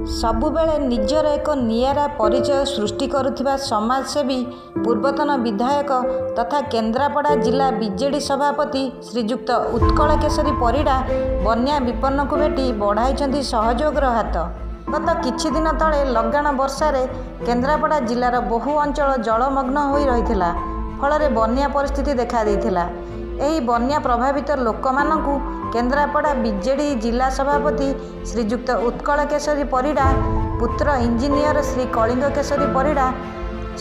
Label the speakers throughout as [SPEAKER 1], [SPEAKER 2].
[SPEAKER 1] ସବୁବେଳେ ନିଜର ଏକ ନିଆରା ପରିଚୟ ସୃଷ୍ଟି କରୁଥିବା ସମାଜସେବୀ, ପୂର୍ବତନ ବିଧାୟକ ତଥା କେନ୍ଦ୍ରାପଡ଼ା ଜିଲ୍ଲା ବିଜେଡି ସଭାପତି ଶ୍ରୀଯୁକ୍ତ ଉତ୍କଳ କେଶରୀ ପରିଡ଼ା ବନ୍ୟା ବିପନ୍ନଙ୍କୁ ଭେଟି ବଢ଼ାଇଛନ୍ତି ସହଯୋଗର ହାତ। ଗତ କିଛି ଦିନ ତଳେ ଲଗାଣ ବର୍ଷାରେ କେନ୍ଦ୍ରାପଡ଼ା ଜିଲ୍ଲାର ବହୁ ଅଞ୍ଚଳ ଜଳମଗ୍ନ ହୋଇ ରହିଥିଲା। ଫଳରେ ବନ୍ୟା ପରିସ୍ଥିତି ଦେଖାଦେଇଥିଲା। ଏହି ବନ୍ୟା ପ୍ରଭାବିତ ଲୋକମାନଙ୍କୁ କେନ୍ଦ୍ରାପଡ଼ା ବିଜେଡି ଜିଲ୍ଲା ସଭାପତି ଶ୍ରୀଯୁକ୍ତ ଉତ୍କଳ କେଶରୀ ପରିଡ଼ା ପୁତ୍ର ଇଞ୍ଜିନିୟର ଶ୍ରୀ କଳିଙ୍ଗ କେଶରୀ ପରିଡ଼ା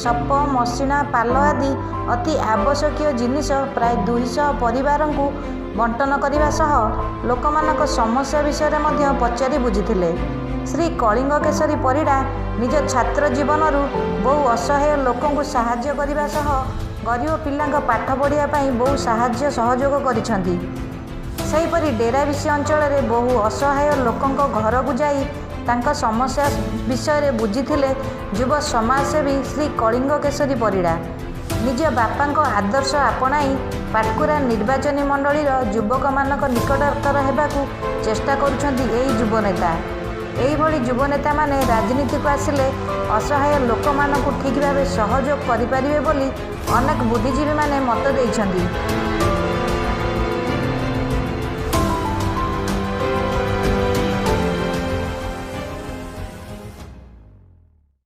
[SPEAKER 1] ସପ, ମସିଣା, ପାଲ ଆଦି ଅତି ଆବଶ୍ୟକୀୟ ଜିନିଷ ପ୍ରାୟ 200 ପରିବାରଙ୍କୁ ବଣ୍ଟନ କରିବା ସହ ଲୋକମାନଙ୍କ ସମସ୍ୟା ବିଷୟରେ ମଧ୍ୟ ପଚାରି ବୁଝିଥିଲେ। ଶ୍ରୀ କଳିଙ୍ଗ କେଶରୀ ପରିଡ଼ା ନିଜ ଛାତ୍ର ଜୀବନରୁ ବହୁ ଅସହାୟ ଲୋକଙ୍କୁ ସାହାଯ୍ୟ କରିବା ସହ ଗରିବ ପିଲାଙ୍କ ପାଠ ପଢ଼ିବା ପାଇଁ ବହୁ ସାହାଯ୍ୟ ସହଯୋଗ କରିଛନ୍ତି। ସେହିପରି ଡେରାବିଶି ଅଞ୍ଚଳରେ ବହୁ ଅସହାୟ ଲୋକଙ୍କ ଘରକୁ ଯାଇ ତାଙ୍କ ସମସ୍ୟା ବିଷୟରେ ବୁଝିଥିଲେ ଯୁବ ସମାଜସେବୀ ଶ୍ରୀ କଳିଙ୍ଗ କେଶରୀ ପରିଡ଼ା। ନିଜ ବାପାଙ୍କ ଆଦର୍ଶ ଆପଣାଇ ପାଟକୁରା ନିର୍ବାଚନୀ ମଣ୍ଡଳୀର ଯୁବକମାନଙ୍କ ନିକଟତର ହେବାକୁ ଚେଷ୍ଟା କରୁଛନ୍ତି ଏହି ଯୁବନେତା। ଏହିଭଳି ଯୁବନେତାମାନେ ରାଜନୀତିକୁ ଆସିଲେ ଅସହାୟ ଲୋକମାନଙ୍କୁ ଠିକ୍ ଭାବେ ସହଯୋଗ କରିପାରିବେ ବୋଲି ଅନେକ ବୁଦ୍ଧିଜୀବୀମାନେ ମତ ଦେଇଛନ୍ତି।